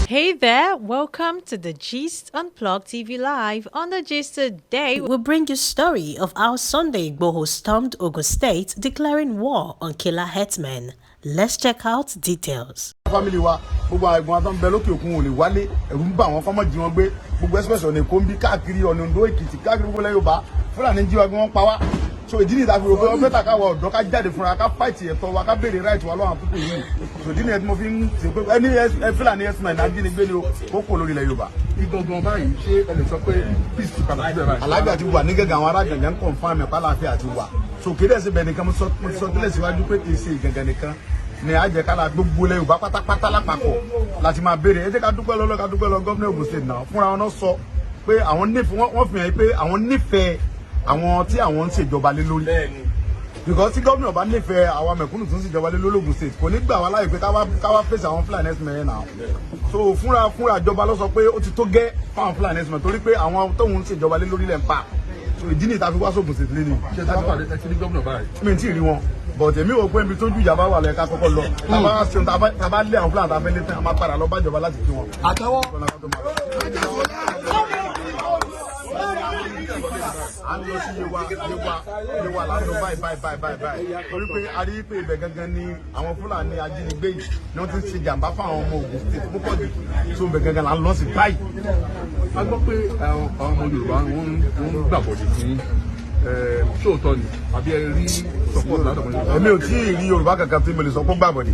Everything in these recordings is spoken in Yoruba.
Hey there, welcome to the Gist Unplugged TV Live. On the Gist today, we'll bring you story of how Sunday Igboho stormed Ogun State, declaring war on killer herdsmen. Let's check out details. Family wa, gbogbo àwọn ẹ̀gbọ́n tó ń bẹ lókè òkun ò lè wálé, ẹ̀rù ń bà wọ́n kọ́mọ́ jí wọn gbé. Gbogbo express ọ̀nà Èkó ń bí káàkiri, ọ̀nà Oǹdó, Èkìtì, káàkiri gbogbo ilẹ̀ Yorùbá, Fúlàní ń jí wa gbé, wọ́n pa wá. So ìdí nìyí tá a fi rò pé ọbẹ̀ tàkà wọ ọ̀dọ́ ká jáde fúnra ká fight ẹ̀tọ́ wa, ká béèrè right wa lọ́wọ́ àwọn pípọ̀ yìí. So ìdí nìyẹn tí mo fi ń ṣe pé ẹni Fúlàní herdsmen ajínigbé ni ó kó lórí ilẹ̀ Yorùbá. Igangan báyìí, ṣé ẹ lè sọ pé peace ti padà síbẹ̀ báyìí? Àlàáfíà ti wà ní Gángan. Àwọn ará Gángan ń confirm ẹ̀ pálàáfíà ti wà. So kéde ẹsẹ̀ bẹ́ẹ̀ nìkan, mo ti sọ tẹ́lẹ̀ síwájú pé kì í ṣe Ìgàngàn nìkan ni àjẹkálà, gbogbo ilẹ̀ Yorùbá pátápátá lápapọ̀ láti máa béèrè. Ẹ jẹ́ ká dúpẹ́ lọ́lọ́, ká dúpẹ́ lọ gómìnà Ògùn State náà. Fúnra wọn náà sọ pé àwọn nífẹ̀ẹ́, wọ́n fi hàn pé àwọn nífẹ̀ẹ́ àwọn tí àwọn ń ṣèjọba lé lórí, because tí gómìnà bá nífẹ̀ẹ́ àwọn mẹ̀kúnnù tó ń ṣèjọba lé lórí Ògùn State, kò ní gbà wá láyè pé káwá fèsì àwọn Fúlàní herdsmen náà. So fúnra ìjọba ló sọ pé ó ti tó gẹ́ fáwọn Fúlàní herdsmen, torí pé àwọn tóun ń ṣèjọba lé lórí lẹ̀ ń pa. So ìdí nìyí tá a fi wá sóògùn State lé ní. Ṣé tí wọ́n pàdé, ẹ ti ní gómìnà báyìí? Mi ì tí ì rí wọn, but èmi wò pé ibi tójú ìjà bá wà lẹ́ka kọ́kọ́ lọ. Tàbá ṣeun, tàbá lé àwọn Fúlàní tàbá lé tán, a máa padà lọ bájọba láti kí wọn. Àtẹwọ́. À ń lọ sí Yewa. Yewa, Yewa là ń lọ báyìí báyìí báyìí báyìí báyìí, torí pé a rí pé ibẹ̀ gangan ni àwọn Fúlàní ajínigbé yìí ni wọ́n ti ń ṣe jàǹbá fún àwọn ọmọ Ògùn State púpọ̀ jù. So ibẹ̀ gangan là ń lọ sí báyìí. A gbọ́ pé àwọn ọmọ Yorùbá wọ́n ń gbàbọ̀dè fún yín. Ṣóòótọ́ ni àbí ẹ rí support látọ̀dọ̀ Yorùbá? Èmi ò tí ì rí Yorùbá kankan tí mo lè sọ pé gbàbọ̀dè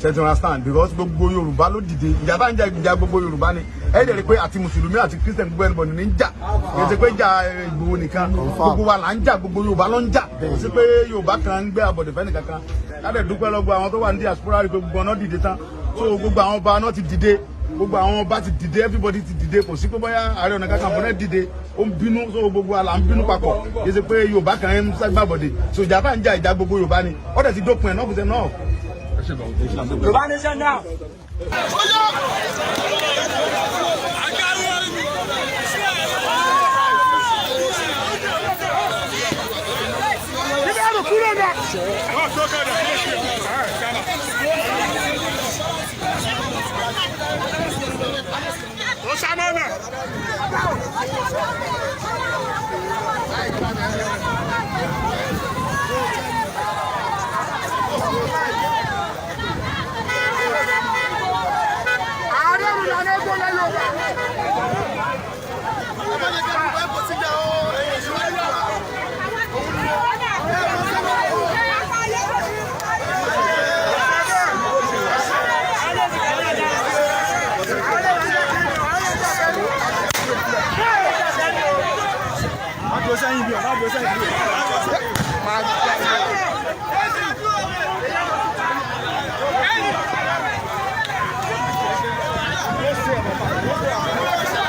ṣe ti understand, because gbogbo Yorùbá ló dìde. Ìjà tá ń jà, ìjà gbogbo Yorùbá ni. Ẹ dẹ̀ rí pé àti Mùsùlùmí àti Christian, gbogbo ẹnìbọ̀dì ní ń jà. Kì í ṣe pé jà Ìgbòho nìkan, gbogbo wa là ń jà, gbogbo Yorùbá ló ń jà. Kò sí pé Yorùbá kan ń gbé àbọ̀dè fẹ́ni kankan. Ládẹ̀ dúpẹ́ lọ́gbọ́ àwọn tó wà ní diaspora, rí pé gbogbo ọ̀nà dìde tán. So gbogbo àwọn ọba náà ti dìde, gbogbo àwọn ọba ti dìde, everybody ti dìde. Kò sí pé bóyá Ààrẹ Ọ̀nà Kakanfò náà dìde, ó ń bínú. So gbogbo wa là ń bínú papọ̀, kì í ṣe pé Yorùbá kan ń gbàbọ̀dè. So ìjà tá ń jà, ìjà gbogbo Yorùbá ni. Ó dẹ̀ ti dópin ẹ̀ náà kò sẹ́ náà. Ẹ ṣe gan. Yorùbá nation now.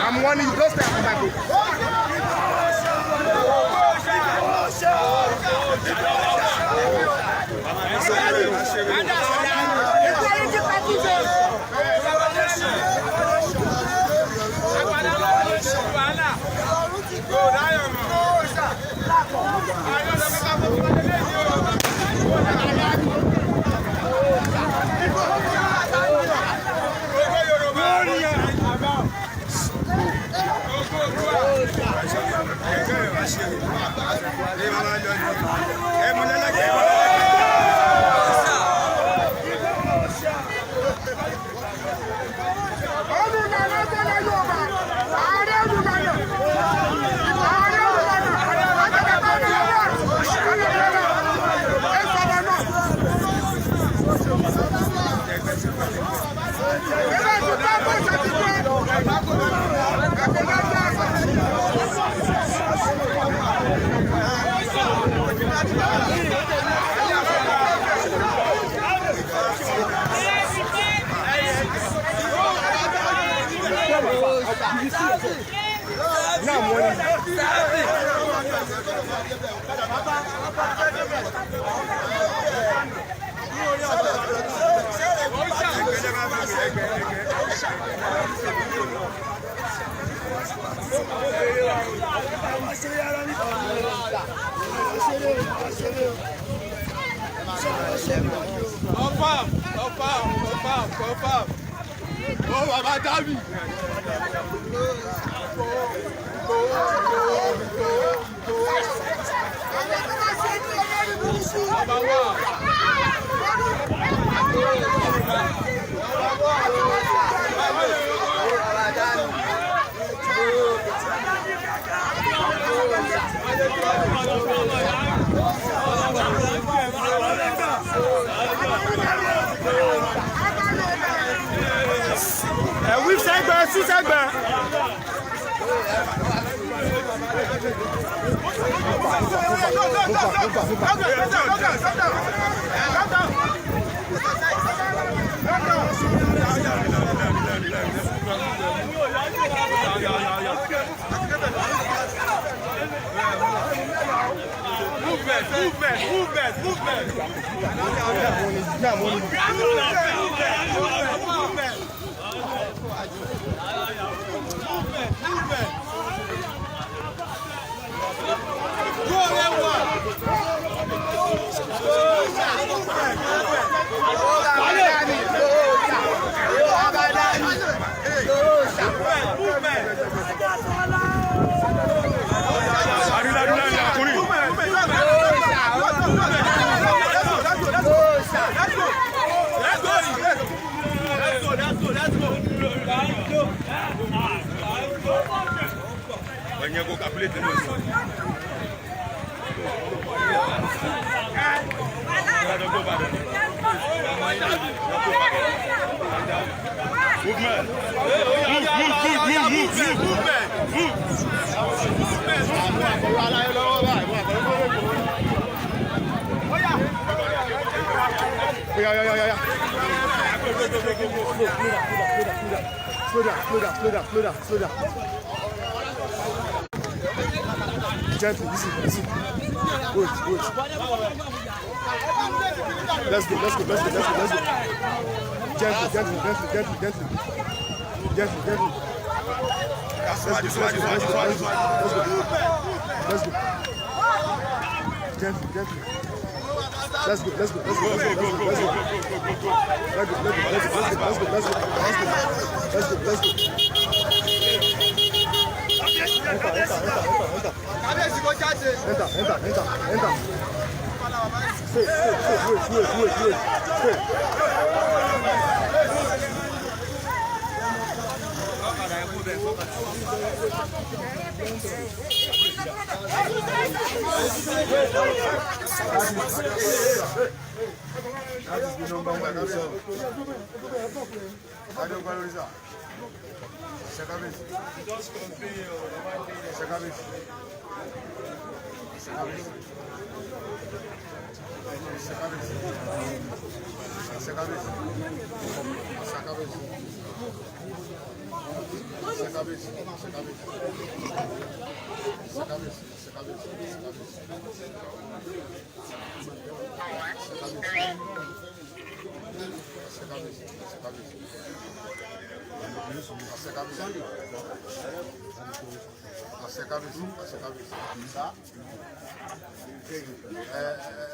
I'm warning you, don't stay at my back. Confirm, confirm, confirm, confirm. Ó bàbá dábì. Ẹ wí sẹ́gbẹ̀ sí sẹ́gbẹ̀. Movement, movement, movement, movement. Movement, movement, movement. Oya, oya, oya, oya. Slow down, slow down, slow down, slow down, slow down. Gently, easy, easy. Wait, wait. Let's go, let's go, let's go, let's go, let's go. Gently, gently, gently, gently, gently. Gently, gently. Let's go, let's go, let's go, let's go, let's go. Let's go. Gently, gently. Let's go, let's go, let's go, let's go, let's go, let's go. Let's go, let's go, let's go, let's go, let's go, let's go, let's go. Enter, enter, enter, enter. Enter, enter, enter, enter. Stay, stay, stay, wait, wait, wait, wait. Stay. That is the number one yourself.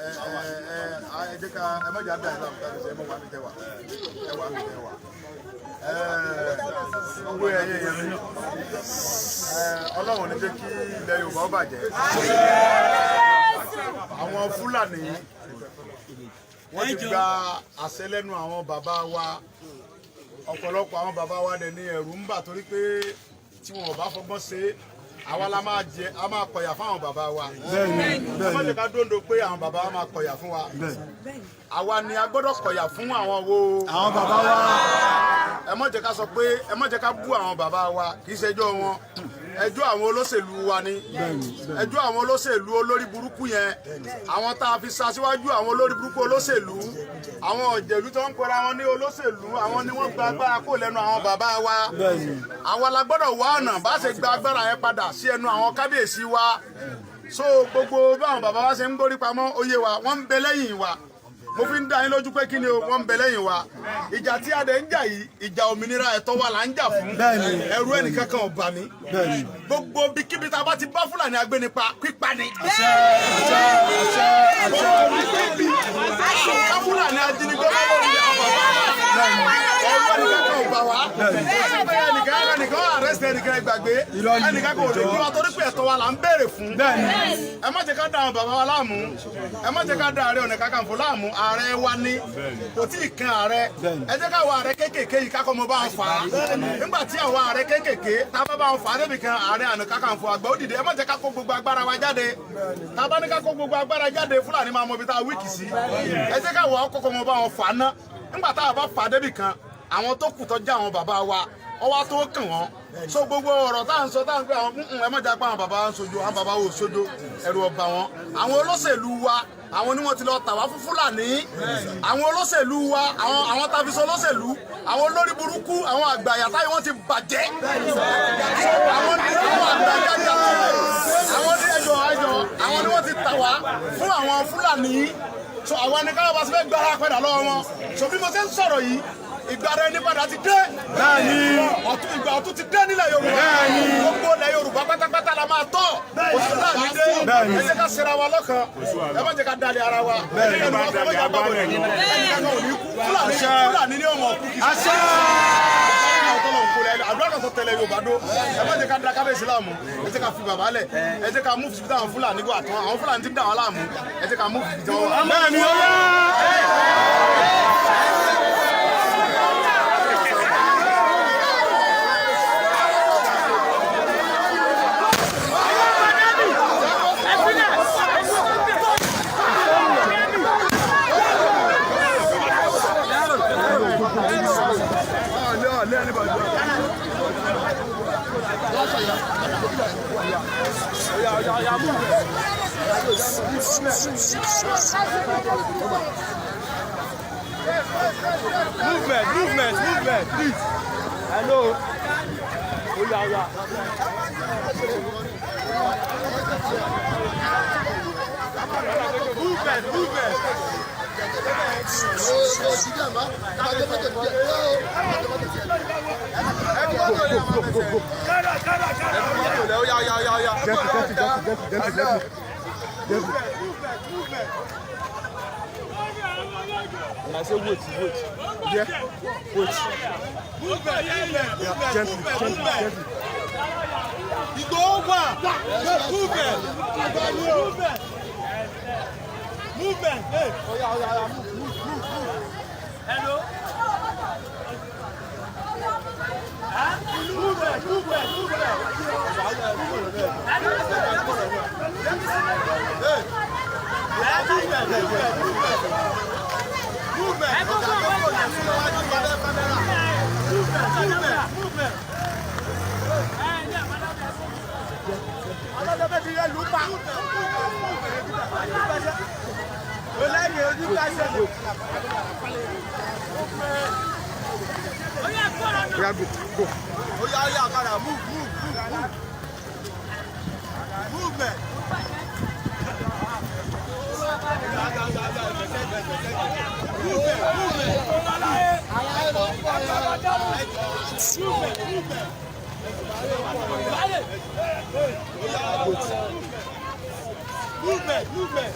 Ẹ jẹ́ ká ẹ má jà dá ẹ láàmú kábíyèsí, ẹ mọ̀ wà mí tẹ́ wà, ẹ wà mí tẹ́ wà. Owó ẹyẹ yẹn mi, Ọlọ́run ní jẹ́ kí ilẹ̀ Yorùbá ó bàjẹ́. Àwọn Fúlàní wọ́n ti gba àṣẹ lẹ́nu àwọn bàbá wa. Ọ̀pọ̀lọpọ̀ àwọn bàbá wa dẹ̀ ní ẹ̀rù ń bà torí pé tí wọn ò bá fọgbọ́n ṣe é, àwa la máa jẹ, a máa kọ̀yà fáwọn bàbá wa. Ẹ má jẹ́ ká dóńdó pé àwọn bàbá wa máa kọ̀yà fún wa. Àwa ni a gbọ́dọ̀ kọ̀yà fún àwọn wo? Àwọn bàbá wa. Ẹ má jẹ́ ká sọ pé, ẹ má jẹ́ ká bú àwọn bàbá wa, kì í ṣẹjọ́ wọn. Ẹjọ́ àwọn olóṣèlú wa ni. Ẹjọ́ àwọn olóṣèlú olórí burúkú yẹn. Àwọn tá a fi sa síwájú àwọn olórí burúkú olóṣèlú. Àwọn ọ̀jẹ̀lú tó ń pera wọn ní olóṣèlú, àwọn ni wọ́n gba agbára kó lẹ́nu àwọn bàbá wa. Àwa la gbọ́dọ̀ wá ọ̀nà bá ṣe gba agbára yẹn padà sí ẹnu àwọn kábíyèsí wa. So gbogbo báwọn bàbá wa ṣe ń gbórí pamọ́, oyè wa, wọ́n ń bẹ lẹ́yìn wa. Mo fi ń dá yín lójú pé kí ni o, wọ́n ń bẹ lẹ́yìn wa. Ìjà tí a dẹ̀ ń jà yìí, ìjà òmìnira ẹ̀tọ́ wa là ń jà fún. Ẹ̀rù ẹnìkankan ò bà mí. Gbogbo ibikíbi tá a bá ti bá Fúlàní agbénipa, pípa ni. Ká Fúlàní ajínigbé bá lórí àwọn bàbá wa. Ẹ̀rù ẹnìkankan ò bà wá. Ẹnìkan ẹnìkan arrest ẹnìkan, ẹgbàgbé ẹnìkan kò lè gbé wa torí pé ẹ̀tọ́ wa là ń béèrè fún. Ẹ má jẹ́ ká da àwọn bàbá wa láàmú, ẹ má jẹ́ ká da Ààrẹ Ọ̀nà Kakanfò láàmú. Ààrẹ wa ní kò tí ì kan ààrẹ. Ẹ jẹ́ ká wọ ààrẹ kéékèèké yìí kákọ́ mọ bá wọn fà á. Nígbà tí àwọn ààrẹ kéékèèké tá a bá bá wọn fà á débi kan, Ààrẹ Ọ̀nà Kakanfò àgbà ó dìde. Ẹ má jẹ́ ká kó gbogbo agbára wa jáde. Tá a bá ní ká kó gbogbo agbára jáde, Fúlàní máa mọ ibi tá a weak sí. Ẹ jẹ́ ká wọ ọkọ̀kọ̀ mọ bá wọn fà á ná. Nígbà tá a bá fà á débi kan, àwọn tó kù tó jẹ́ àwọn bàbá wa, ọwọ́ tó kàn wọ́n. So gbogbo ọ̀rọ̀ tá à ń sọ, tá à ń pè àwọn, ẹ má jà pé àwọn bàbá wa ń sojo. Àwọn bàbá wa ò sojo, ẹ̀rù ọ̀bà wọn. Àwọn olóṣèlú wa, àwọn ni wọ́n ti lọ tà wá fún Fúlàní. Àwọn olóṣèlú wa, àwọn tàbísọ olóṣèlú, àwọn olórí burúkú, àwọn àgbàyà táyé wọ́n ti bàjẹ́. So àwọn ní àwọn àgbàyà, àwọn ní ẹjọ́ ẹjọ́, àwọn ni wọ́n ti tà wá fún àwọn Fúlàní. So àwọn ni káwọn bá ti fẹ́ gbára padà lọ́wọ́ wọn. So bí mo ṣe ń sọ̀rọ̀ yìí, ìgbà rẹ ní padà ti dé. Ọ̀tún, ìgbà ọ̀tún ti dé nílẹ̀ Yorùbá. Gbogbo ilẹ̀ Yorùbá pátápátá la máa tọ̀. Oṣù náà ní dé. Ẹ jẹ́ ká ṣera wa lọ́kàn, ẹ má jẹ́ ká dalẹ̀ ara wa. Ẹ jẹ́ ká lọ́kàn, ẹ má jẹ́ ká gbàgbọ́ ní ẹnìkan kan ò ní kú. Fúlàní, Fúlàní ní ọmọ kú kì í ṣe àdúrà kan tó tẹ̀lé Yorùbá dó. Ẹ má jẹ́ ká da kábíyèsí láàmú. Ẹ jẹ́ ká fi bàbá lẹ̀. Ẹ jẹ́ ká mú fi táwọn Fúlàní gbọ́ àtọ́. Àwọn Fúlàní ti ń dà wọ́n láàmú. Ẹ jẹ́ ká mú fi jọ wọn. Bẹ́ẹ̀ni, ó yá. Movement, movement, movement, please. Hello. Oya, oya. Movement, movement. Gently, gently, gently, gently, gently, gently. Movement, movement. And I say wait, wait. Yeah. Wait. Movement, movement, movement, Gently, movement, gently, movement. gently. Ìgbòho wà. Movement. Movement. Movement. Hey. Oya, oya, oya, move, move, move, move. Hello. Huh? Movement, movement, movement. Hey. Movement, movement, movement. Movement. Movement, movement, movement. Ọlọ́dọ̀ ti yẹ lù pa. Olẹ́yìn ojú pàṣẹ. Oya, go, go. Oya, oya, padà, move, move, move, move. Movement. Movement, movement. Movement, movement. Movement, movement.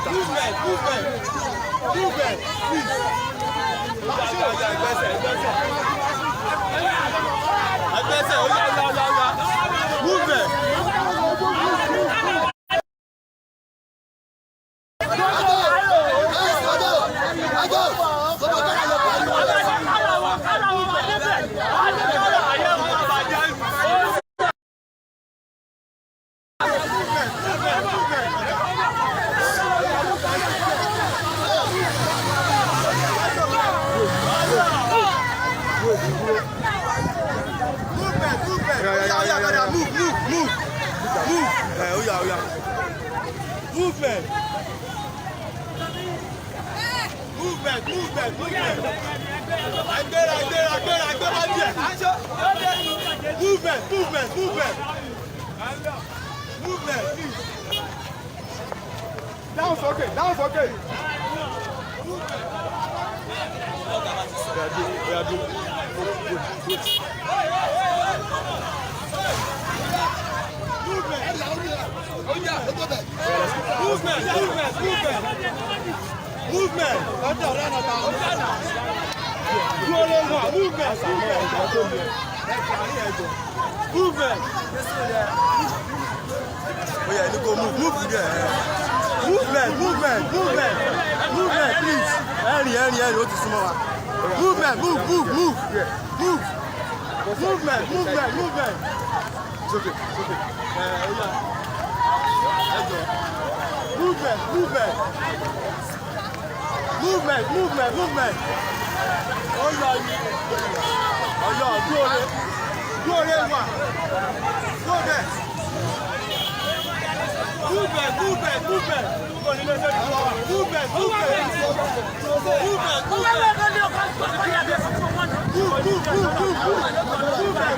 Movement, movement. Movement, please. Oya, oya, ìgbésẹ̀, ìgbésẹ̀. Ìgbésẹ̀, oya, oya, oya, oya. Movement. Movement, movement. Oya, oya, oya, move, move, move. Move. Oya, oya. Movement. Movement, movement, movement. Agbéra, agbéra, agbéra, agbéra díẹ̀. Movement, movement, movement. Movement, please. Down sókè, down sókè. Oya, dúró, oya, dúró. Wait, wait. Movement. Movement, movement, movement. Movement. Movement, movement. Movement. Oya, you go move, move there. Movement, movement, movement, movement, please. Ẹ̀rìn, ẹ̀rìn, ẹ̀rìn, ó ti súnmọ́ wa. Movement, move, move, move, move. Movement, movement, movement. It's okay, it's okay. Ẹ oya. Ẹ jọ. Movement, movement. Movement, movement, movement. Oya yìí. Ọ̀yọ́ dúró re. Dúró re wà. Dúró bẹ̀. Movement, movement, movement. Movement, movement. Movement, movement. Move, move, move, move, move. Movement,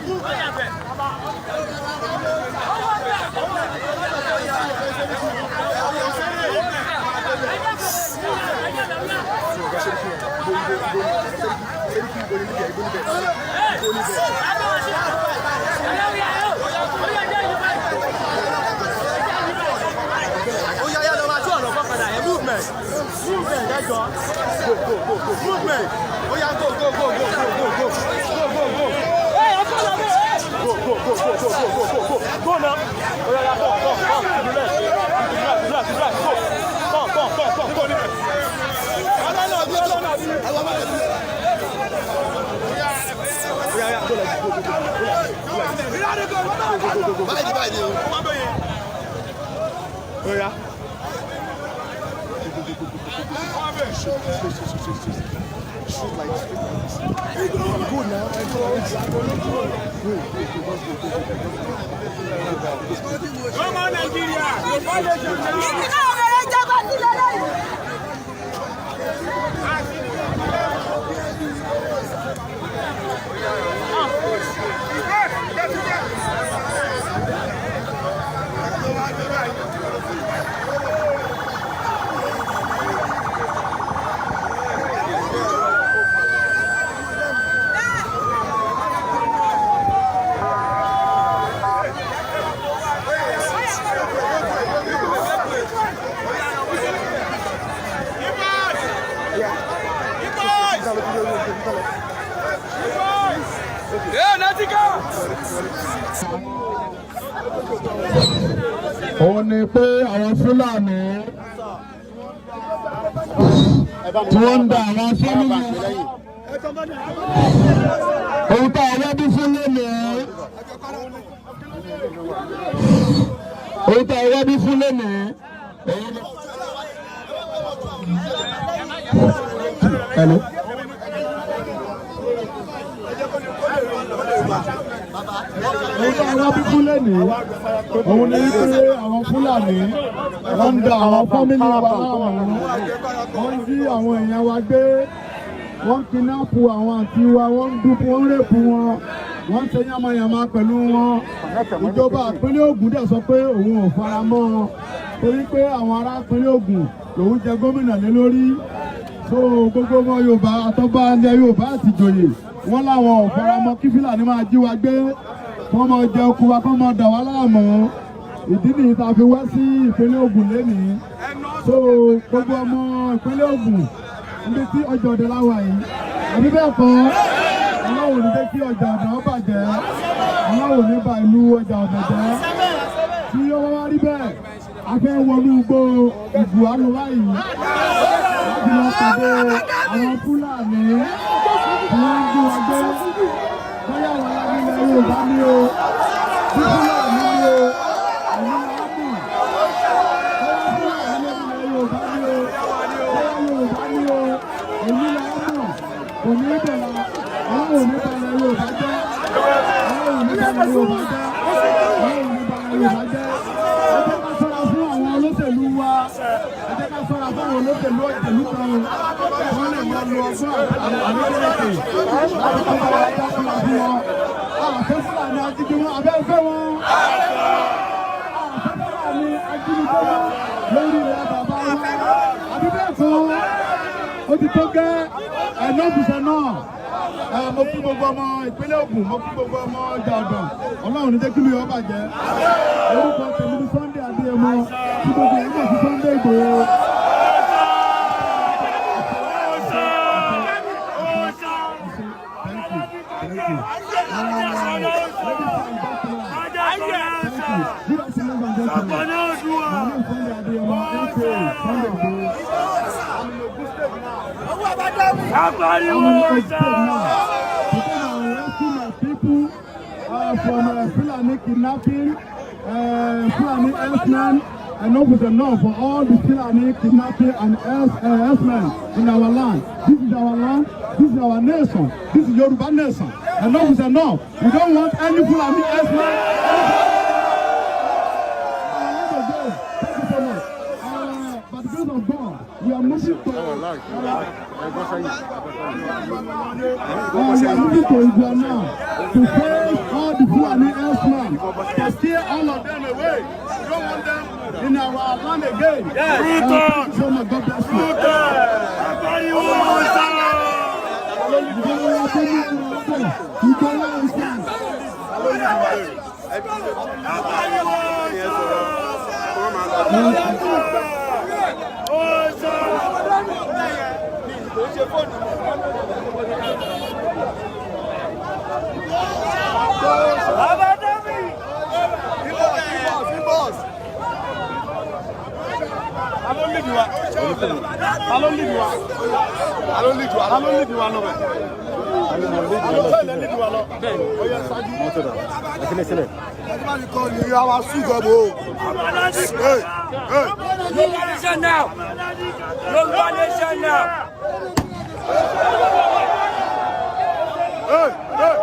movement. Movement, movement. Oya, ya lọ máa tú ọ̀nà fọ́kànlá yẹn. Movement. Movement, ẹ jọ. Go, go, go, go. Movement. Oya, go, go, go, go, go, go, go. Go, go, go. Go, go, go, go, go, go, go, go, go. Go now. Oya, ya, go, go, go. To the left. To the right, to the left, to the right. Go. Go, go, go, go. Go, go. Oya, ya, go like this. Go, go, go. Go like this. Go, go, go, go, go. Báyìí báyìí o. Oya. Shoot like this, shoot like this. Go now. Go, go, go, go, go, go, go. Come on, Nigeria. Òun ni pé àwọn Fúlàní tí wọ́n ń da àwọn fámìlì, ohun tá a wá bí fún lónìí, ohun tá a wá bí fún lónìí, òun ni. Hello. Ohun tá a wá bí fún lónìí, òun ni pé àwọn Fúlàní wọ́n ń da àwọn fámìlì wa láàmú, wọ́n ń jí àwọn èèyàn wa gbé, wọ́n ń kidnap àwọn àǹtí wa, wọ́n ń dúpọ̀, wọ́n ń rape wọn, wọ́n ń ṣe yánmayànmá pẹ̀lú wọn. Ìjọba ìpínlẹ̀ Ògùn dẹ̀ sọ pé òun ò fara mọ́ wọn torí pé àwọn ará ìpínlẹ̀ Ògùn lòun jẹ gómìnà lé lórí. So gbogbo ọmọ Yorùbá, àtọ́ba ilẹ̀ Yorùbá àti ìjòyè, wọ́n láwọn ò fara mọ́ kí Fúlàní máa jí wa gbé, kí wọ́n máa jẹ oko wa, kí wọ́n máa dà wá láàmú. Ìdí nìyí tá a fi wá sí ìpínlẹ̀ Ògùn lénìí. So gbogbo ọmọ ìpínlẹ̀ Ògùn, níbi tí ọjà ọ̀dẹ̀ láwà yìí, àbí bẹ́ẹ̀ kọ́? Ọlọ́run ò ní jẹ́ kí ọjà ọ̀dẹ̀ ó bàjẹ́. Ọlọ́run ò ní ba ìlú ọjà ọ̀dẹ̀ jẹ́. Tí ó wá wá rí bẹ́ẹ̀, a fẹ́ wọnú igbó Ìgùwàlù báyìí láti lọ pàdé àwọn Fúlàní tí wọ́n ń gbé wa gbé. Bóyá àwọn alágbèlè Yorùbá ní o, bí Fúlàní ní o, àwọn làámù. Bóyá Fúlàní lórí Yorùbá ní o, bóyá Yorùbá ní o, èmi làámù. Kò ní í dọ̀la. Ọlọ́run ò ní balẹ̀ Yorùbá jẹ́. Ọlọ́run ò ní balẹ̀ Yorùbá jẹ́. Ọlọ́run ò ní balẹ̀ Yorùbá jẹ́. Ẹ jẹ́ ká ṣọ́ra fún àwọn olóṣèlú wa. Ẹ jẹ́ ká ṣọ́ra fún àwọn olóṣèlú ìlú kan o. Wọ́n lè máa lo ọgbọ́n àríkèéké láti kó bá wa dá ṣọ́ra fún wọn. Àfẹ́ Fúlàní ajínigbé wọn, abẹ́ fẹ́ wọn. Àfẹ́ Fúlàní ajínigbé wọn lórí ilẹ̀ bàbá wa. Àbí bẹ́ẹ̀ kọ́? Ó ti tó gẹ́, ẹ̀nà òfìsẹ́ náà. Mo kí gbogbo ọmọ ìpínlẹ̀ Ògùn, mo kí gbogbo ọmọ ọjà ọ̀dàn. Ọlọ́run ní jẹ́ kí mi ò bàjẹ́. Orúkọ tèmi ní Sunday Adéyẹmọ, tí gbogbo ẹ̀ mọ̀ sí Sunday Ìgbòho. I'm in Ogun State now. Because I rescue my people from Fulani kidnapping, Fulani herdsmen. Enough is enough for all the Fulani kidnapping and herdsmen in our land. This is our land. This is our nation. This is Yoruba nation. Enough is enough. We don't want any Fulani herdsmen. Thank you so much. By the grace of God, we are moving to we are moving to Igua now to face all the Fulani herdsmen, to steer all of them away. We don't want them in our land again. Thank you so much. God bless you. Ìjọba tó ní ìrọ̀lẹ́ ìjọba ìsàn. Ta ló lead wa? Ta ló lead wa? Ta ló lead wa? Ta ló lead wa lọ bẹ̀? Ta ló fẹ́ lè lead wa lọ? Ó yẹ ṣáájú. Ìyá wa sùn gan bò. Hey, hey. Yorùbá nation now! Yorùbá nation now! Hey, hey.